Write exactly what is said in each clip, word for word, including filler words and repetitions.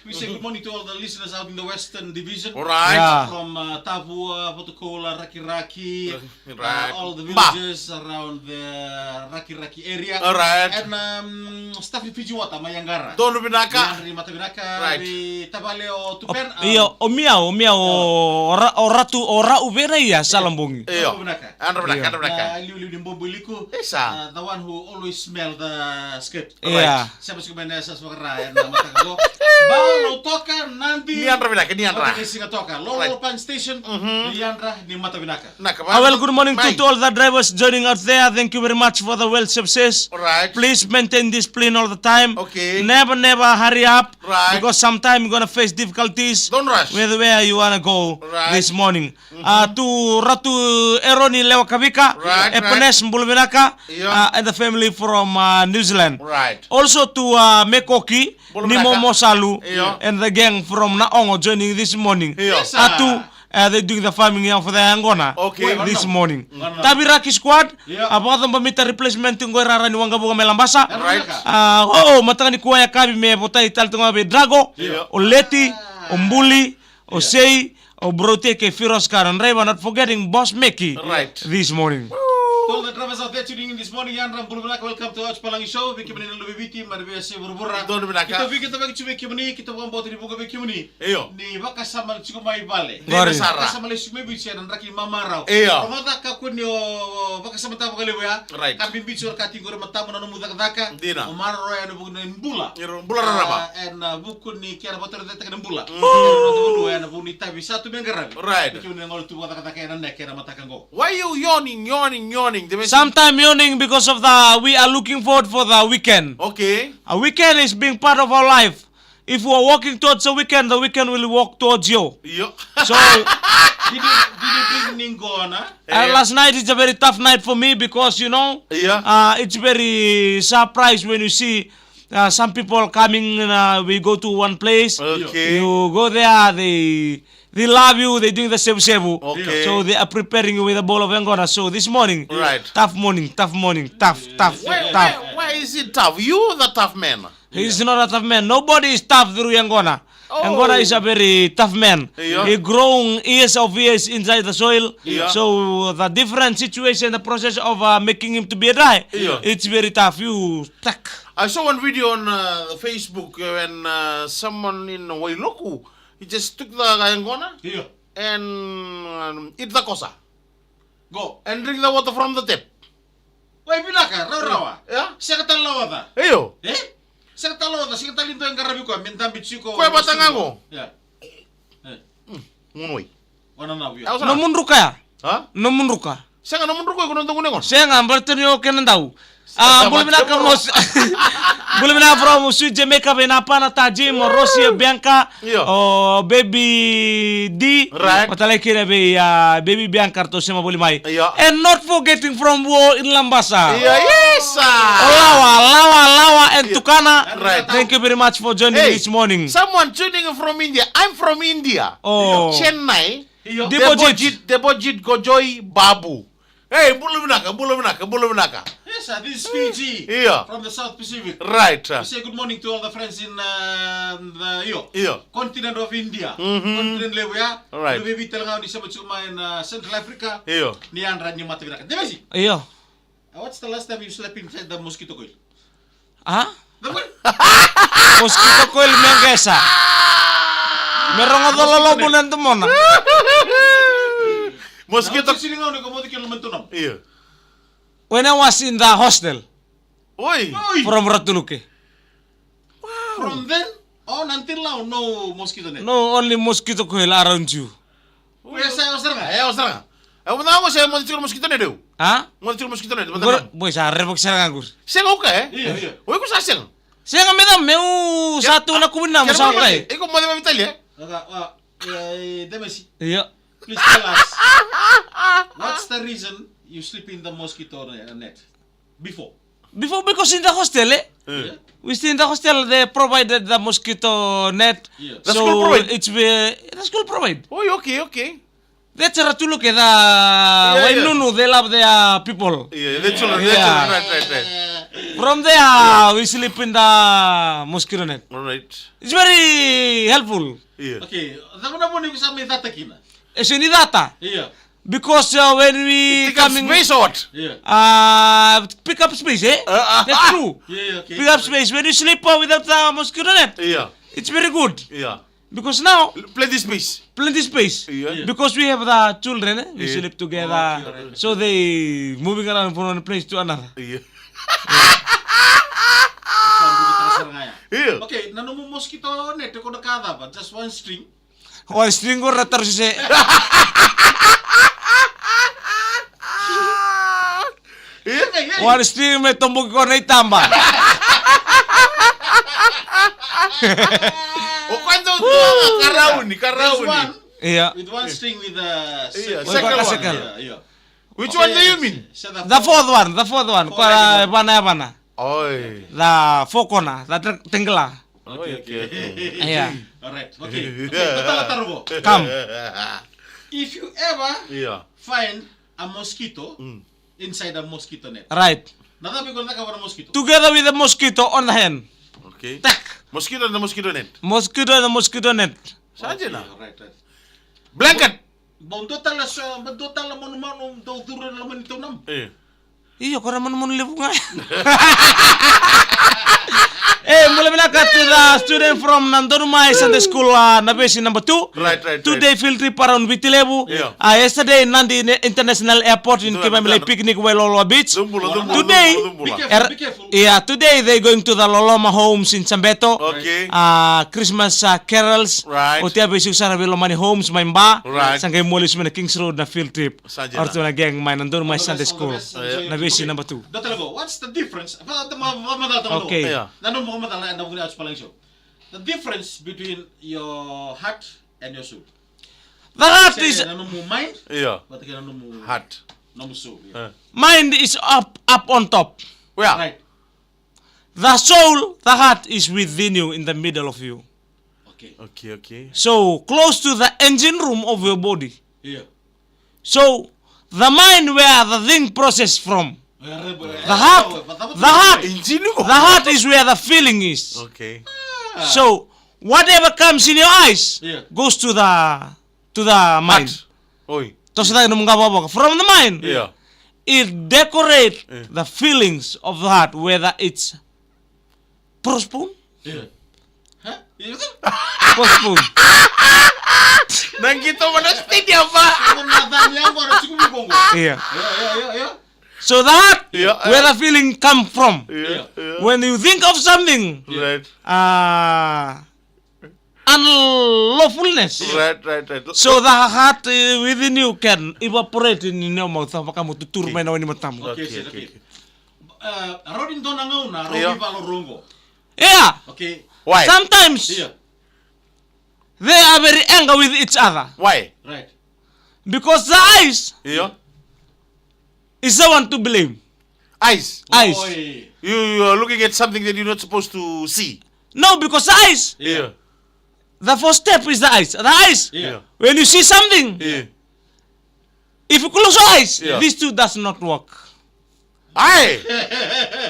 We say good morning to all the listeners out in the Western Division. All right. Yeah. From uh, Tavua, Vatukoula, Rakiraki, Right. uh, all the Ba. villages around the Rakiraki area. All right. And um, staff ni Fiji Water, mai Yangara. Donu vinaka. Ni yadra ni mata vinaka, Right. vei tavale o Tupen. Io, o Miau, o Miau, o, ra, o Ratu, o Rau Vena ia, Salabogi. Io. Donu vinaka. Yadra vinaka, Io. Yadra vinaka. Na liuliu ni bobo iliku. Isa. Uh, the one who always smell the skirt. Ia. Sema tiko mai na yasayasa vakara ena mataka qo. Bau Lautoka, Nadi. Ni yadra vinaka, ni yadra. Oti ni siga toka. Lolo Right. Punch Station. Mhm. Ni yadra ni mata vinaka. Naka, Ah, well, good morning to, Mai. to all the drivers joining out there. Thank you very much for the well services. All right. Please maintain discipline all the time. Okay. Never, never hurry up. Right. Because sometimes you're gonna face difficulties Don't rush. with where you wanna go Right. this morning. Uh, to Ratu Eroni Lewa Kavika, Right, right. Epenes Bulavinaka, Yeah. uh, and the family from uh, New Zealand. Right. Also to uh, Mekoki, Bulavinaka. Nimo Mosalu, Yeah. and the gang from Naongo joining this morning. Yeah. Yes, sir. Uh, to, uh, they're doing the farming here for the Yangona Okay. this morning. Ngana. Taviraki squad, Yeah. uh, Vakacomba Mita replacement ngoi rara ni Waqavuka mai Labasa. Right. Uh, oh, oh, mataka ni kua ya kavi me votai tali toga vei Drago, Yeah. o Leti, o Buli, o Yeah. Sei, o Brote kei Firoska na driver, not forgetting Boss Meki Right. this morning. To all the drivers out there tuning in this morning, yadra bula vinaka, welcome to Ouch Palagi Show. Vei kemuni na luve Viti, mai na veiyasai vuravura. Donu vinaka. Keitou vei, keitou vei, keitou vei kemuni, keitou vakabauta ni vuqa vei kemuni. Io. Ni vakasama tiko mai vale. Dina Qori. sara. Vakasama lesu mai Viti ena draki ni mamarau. Io. Rogoca kakua ni o vakasamataka vakalevu ya. Right. Ka bibi tiko na ka tiko qori matamu na nomu cakacaka. Dina. O maroroya ena vuku ni bula. Iro, bula raraba. Ah, ena vuku ni kena vakatorocaketaka na bula. Mm. Ena vuku ni tavi sa tu me qaravi. Right. Ni kemuni na gole tu vakacakacaka ena neke ena mataka qo. Why you yawning, yawning, yawning? There is Sometime yawning because of the, we are looking forward for the weekend. Okay. A weekend is being part of our life. If we are walking towards the weekend, the weekend will walk towards you. Io. So, Did you, did you drink Ningona? Uh, Yeah. last night is a very tough night for me because, you know, Yeah. uh, it's very surprise when you see uh, some people coming, uh, we go to one place, Okay. you go there, they they love you, they doing the sevu sevu. Okay. So they are preparing you with a bowl of Yangona. So this morning, Right. tough morning, tough morning, tough, tough, Why, tough. why, why is it tough? You the tough man. He's not a tough man. Nobody is tough through Yangona. Oh. Yangona is a very tough man. Yeah. He grown years of years inside the soil. Yeah. So the different situation, the process of uh, making him to be a dry, Yeah. it's very tough. You stuck. I saw one video on uh, Facebook when uh, someone in Wailuku, he just took the Yangona Io. and um, eat the kosa Go. and drink the water from the tap. Wai vinaka, rawarawa. Yeah. Sega tale na oca. Io. Eh? Sega tale na oca, sega tale ni dua e qaravi koya, me dabe tiko. Koya vata ga qo. Yeah. Eh. Gunu wai. Wana na via. Au sa Na mudruka ya? Ha? Na mudruka. Sega na mudruka iko na dogo nego. Sega, baleta ni o kena dau. Ah, Sa bula vinaka matu. mo s-, bula vinaka from Sweet Jamaica, vei Napana, Taji, mo Rosie, Bianca, Io. o Baby D, Right. o talai kina vei ah, Baby Bianca, ratou sema voli mai. Io. And not forgetting from War in Labasa. Io, yes, sir. Lawa, Lawa, Lawa, and Io. Tukana. Right. Thank you very much for joining Hey, this morning. someone tuning from India. I'm from India. Oh. Chennai. Io. Debojit. Debojit, Debojit Gojoi Babu. Hey, bula vinaka, bula vinaka, bula vinaka. Yes, sir. This is Fiji Io. from the South Pacific. Right. We say good morning to all the friends in uh, the io, Io. continent of India. Mhm. Continent levu ya. Right. Luve Viti tale ga ni sema tiko mai na Central Africa. Io. Ni yadra ni mata vinaka. Devesi, Io. uh, what's the last time you slept inside the mosquito coil? A? Mosquito coil me qesa. Me rogoca lolobu na domona. Mosquito. Siri ga o ni ko moto ki loma ni tonam. Io. When I was in the hostel Oi. Oi. from Ratuluke. From then on until now, no mosquito net. No, only mosquito coil around you. Oi, sa, o sara ga. E, o sara ga. E, o na o se mo tiko mosquito net deu. A? Mo tiko mosquito net. Qori, boi sa revo ki sara ga qori. Sega o ka, e? Io, io. Oi, ko sa sega. Sega me da meu sa tu na kumina mo sa kai. Iko mo de ma vitali, e? Aga, a, e, Demesi. Io. Please tell us. What's the reason you sleep in the mosquito ne- net? Before. Before, because in the hostel, eh? Yeah. We stay in the hostel, they provided the mosquito net. Yeah. The So school provide? it's ve- the school provide. Oi, okay, okay. That's a Ratuluke, the Yeah, yeah. Wainunu, they love their people. Yeah, the children, the Yeah. children, right, right, right. From there, we sleep in the mosquito net. All right. It's very helpful. Yeah. Okay, cava na vanua iko sa mai cata kina? E sega ni cata. Yeah. Because uh, when we Pick up coming space or what? Yeah. Uh, pick up space, eh? Uh, uh, That's true. Yeah, yeah, okay. Pick up space. When you sleep uh, without a mosquito net, Yeah. it's very good. Yeah. Because now, Plenty space. Plenty space. Yeah. Yeah. Because we have the children, eh? We Yeah. sleep together. Okay, alright. So they moving around from one place to another. Yeah. Sa buka tara sara ga ya. Yeah. Okay, na nomu mosquito net, ko na ka cava? Just one string. One string ko ra taru sese. One string me tomboki ko na itaba. O kwanza utuanga karauni, There's karauni. one Ia. with one string with a Yeah, circle. Circle Circle. one. Yeah, yeah. Which one do you mean? The fourth one, the fourth one. Kwa vana ya vana. Oi. The four corner, the tri- triangular. Okay, okay, okay. Yeah. All right. Okay. Okay. Tatala taro qo. Come. If you ever Yeah. find a mosquito Mm. inside a mosquito net. Right. Na cava iko na cakava na mosquito? Together with the mosquito on the hand. Okay. Tak. Mosquito in the mosquito net. Mosquito in the mosquito net. Sa Okay, dina. Right, right. Blanket. Bau dua tale so, bau dua tale manumanu dau curu e loma ni tau nama. Eh. Io, ko ra manumanu levu ga. Eh, bula vinaka to the student from Nadonumai Sunday School, uh, Navesi number two. Right, right, Two right. day field trip around Viti Levu. Yeah. Uh, yesterday, Nadi Ne- International Airport in Dua, Kivamilei dua. Picnic, Wailoloa Beach. Dua bula, dua bula, Today, dua bula, dua bula. Be careful, er- be careful. Yeah, today they going to the Loloma Homes in Sambeto. Okay. Uh, Christmas uh, carols. Right. Oti a veisiku sara vei Lomani Homes mai Ba. Right. Sa qai moli sumena Kings Road na field trip. Sa dina. Ora tu na gang mai Nadonumai Sunday School. All the best, all the best. Navesi Okay. number two. Dr. Lebo, what's the difference? Vaka- vaka- vaka- vaka- Okay. Yeah. Na nomu vakamacala ena vuku ni Arts Palangi Show. The difference between your heart and your soul. The heart Say is na nomu mind, Yeah. but kei na nomu Heart. nomu soul. Yeah. Eh. Mind is up up on top. Where? Right. The soul, the heart is within you, in the middle of you. Okay. Okay, okay. So close to the engine room of your body. Yeah. So the mind where the thing process from. The heart, the heart, Injini ko. the heart is where the feeling is. Okay. So whatever comes in your eyes Yeah. goes to the to the mind. Heart. Oi. Toso cake nomu qavokavoka. From the mind, Yeah. it decorate Yeah. the feelings of the heart, whether it's postpone. Yeah. Huh? Postpone. Nangito mana stadium ba. Iya. Yeah, yeah, yeah, yeah. So that Yeah, where yeah. the feeling come from. Yeah, Yeah. yeah. When you think of something, Right. uh, unlawfulness. Right, right, right. So the heart uh, within you can evaporate in your mouth. Vaka mo tuturu mai na wai ni matamu. Okay, Okay, okay, okay, okay. okay. Uh, rau ni dua na gauna, rau Io. ni valo rongo. Yeah. Okay. Why? Sometimes Io. they are very angry with each other. Why? Right. Because the eyes Io. is the one to blame. Eyes. Eyes. Oi. You, you are looking at something that you're not supposed to see. No, because the eyes, Io. the first step is the eyes. The eyes, Io. Io. when you see something, Io. if you close your eyes, Io. this too does not work. Aye.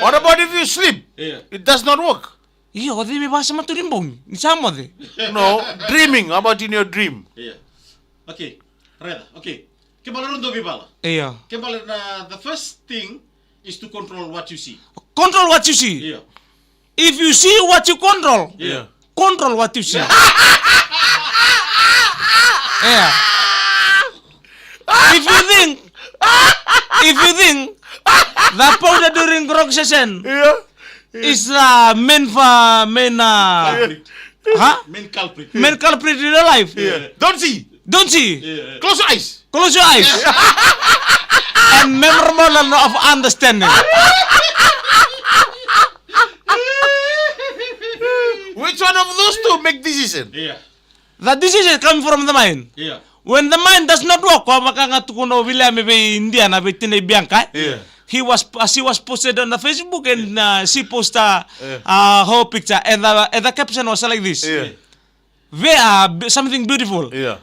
What about if you sleep? Io. It does not work. Io, o cei me vakasama tu ni bogi? Ni sa moce. No, dreaming. How about in your dream? Io. Okay. Reda. Okay. Ke bale rau dua veivala. Io. Ke bale na, the first thing is to control what you see. Control what you see. Io. If you see what you control, Io. control what you see. Yeah. If you think, if you think that powder during grog session Io. is the main fa main uh, Culprit. huh? Main culprit. Main culprit in your life. Yeah. Don't see. Don't see. Yeah. Close your eyes. Close your eyes. And memorandum of understanding. Which one of those two make decision? Yeah. The decision coming from the mind. Yeah. When the mind does not work, kwa vakanga tukuna o William vei India na vei tinai Bianca. Yeah. He was, uh, she was posted on the Facebook and uh, she posted uh, Yeah. uh, her picture and the, and the caption was like this. Yeah. Ve, uh, b- something beautiful. Yeah.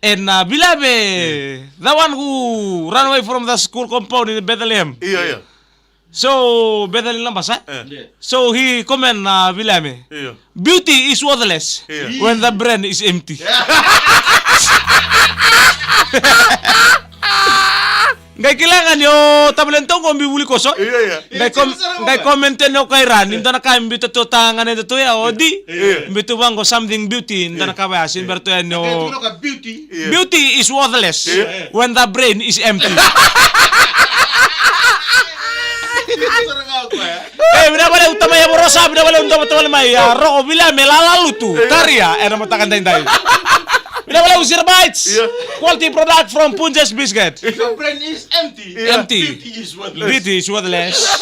And uh, William, eh, the one who ran away from the school compound in Bethlehem. Yeah, yeah. So, Bethel Labasa. Eh. Yeah. So, he comment na Viliame. Io. Beauty is worthless. Io. When the brain is empty. Qai kila ga ni o tabalen toqo biu vuli koso. Io, io. Qai com-, qai comment ni o kaira ni dua na ka biu tatou ta ga na datou ya o di. Io. Biu tu vaqo something beauty, dua na ka vaya, sin bera tu ya ni o. Beauty. Io. Beauty is worthless when the brain is empty. Eh, vinaka vakalevu tamai Avorosa, vinaka vakalevu domo tamale mai, a, Roko Viliame Lalalutu, Taria, ena mataka daidai. Vinaka vakalevu Zero Bites. Io. Quality product from Punjas Biscuit. If your brain is empty, empty, beauty is worthless. Beauty is worthless.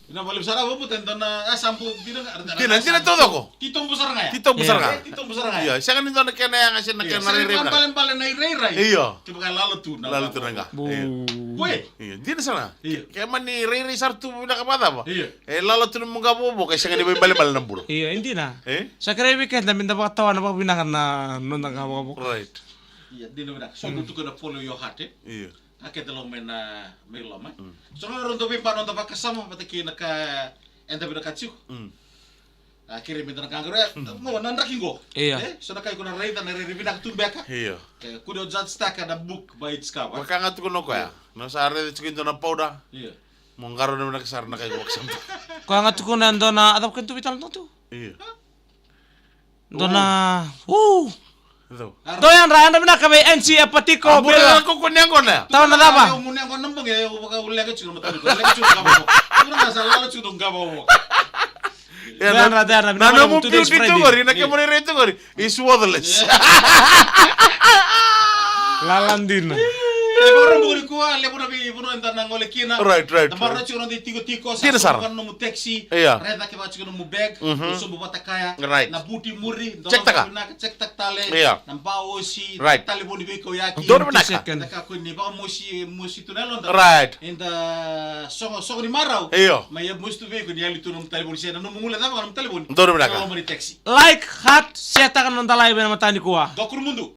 Ina vale sara vou puta dona a sampu dina. Dina, dina taucoko. Titobu sara ga ya. Titobu sara ga. Titobu sara ga ya. Io, sega ni dua na kena yaga se na kena rairai. Balebale na irairai. Io. Kevaka e lala tu na, lala tu na qa. Io. Oi. Io, dina sara ga. Io. Ke mani rairai sara tu vinaka vakacava. Io. E lala tu na mu qa vovoka, e sega ni vaibalebale na bula. Io, e dina. E? Sa kerei vei keda meda vakatawana vakavinaka na noda qa vovoka. Right. Io, dina vinaka. So, mm, tu tukuna follow your heart, e? Io. A keda lako mai na, mai loma. Mm. So na noda veiba noda vakasama vata kei na ka eda vinaka tiko. Mm. A kere meda na qaqara ya. Mm. Mo na draki qo. Io. E? So na ka iko na raica na rairai vinaka tu beka. Io. E, kua ni o judge taka na book by its cover. Vaka ga tukuna o koya. Io. Na sa raica tiko e dua na powder. Io. Mo qarauna vinaka sara na ka iko vakasama. Koya ga tukuna e dua na, a cava kena tu veitalanoa tu? Io. Dua na, u. Dou yadra, yadra vinaka vei N C e Patiko. A, muna Bela. Koko ni yaqona. Tawa na cava? Muna yaqona na bogi, e, vaka u leqa tiko na matani, leqa tiko na qava. Muna sa lala tiko na qava. Yadra, yadra, na nomu beauty tu qori, na kemuni rairai tu qori is worthless. Lala dina. E, vakarogo ni kua, levu na veivanua eda na gole kina. Right, right. Na marau tiko na dei tikotiko, sa sara. Dina sara. Nomu taxi. Io. Raica ke vaka tiko nomu bag. Mhm. Sobu vata kaya. Right. Na buti muri, check taka. Vinaka, check taka tale. Io. Na ba osi, right, talevoni veikauyaki. Donu vinaka. Second. Na ka ko ni vakamosi, mosi tu na yaloda. Right. Eda sogo, sogo ni marau. Io. Ma ia mosi tu vei iko ni yali tu nomu talevoni, se na nomu gule cava nomu talevoni. Donu vinaka. Loma ni taxi. Like, heart, share taka na noda live ena mataka nikua. Dr Mudu.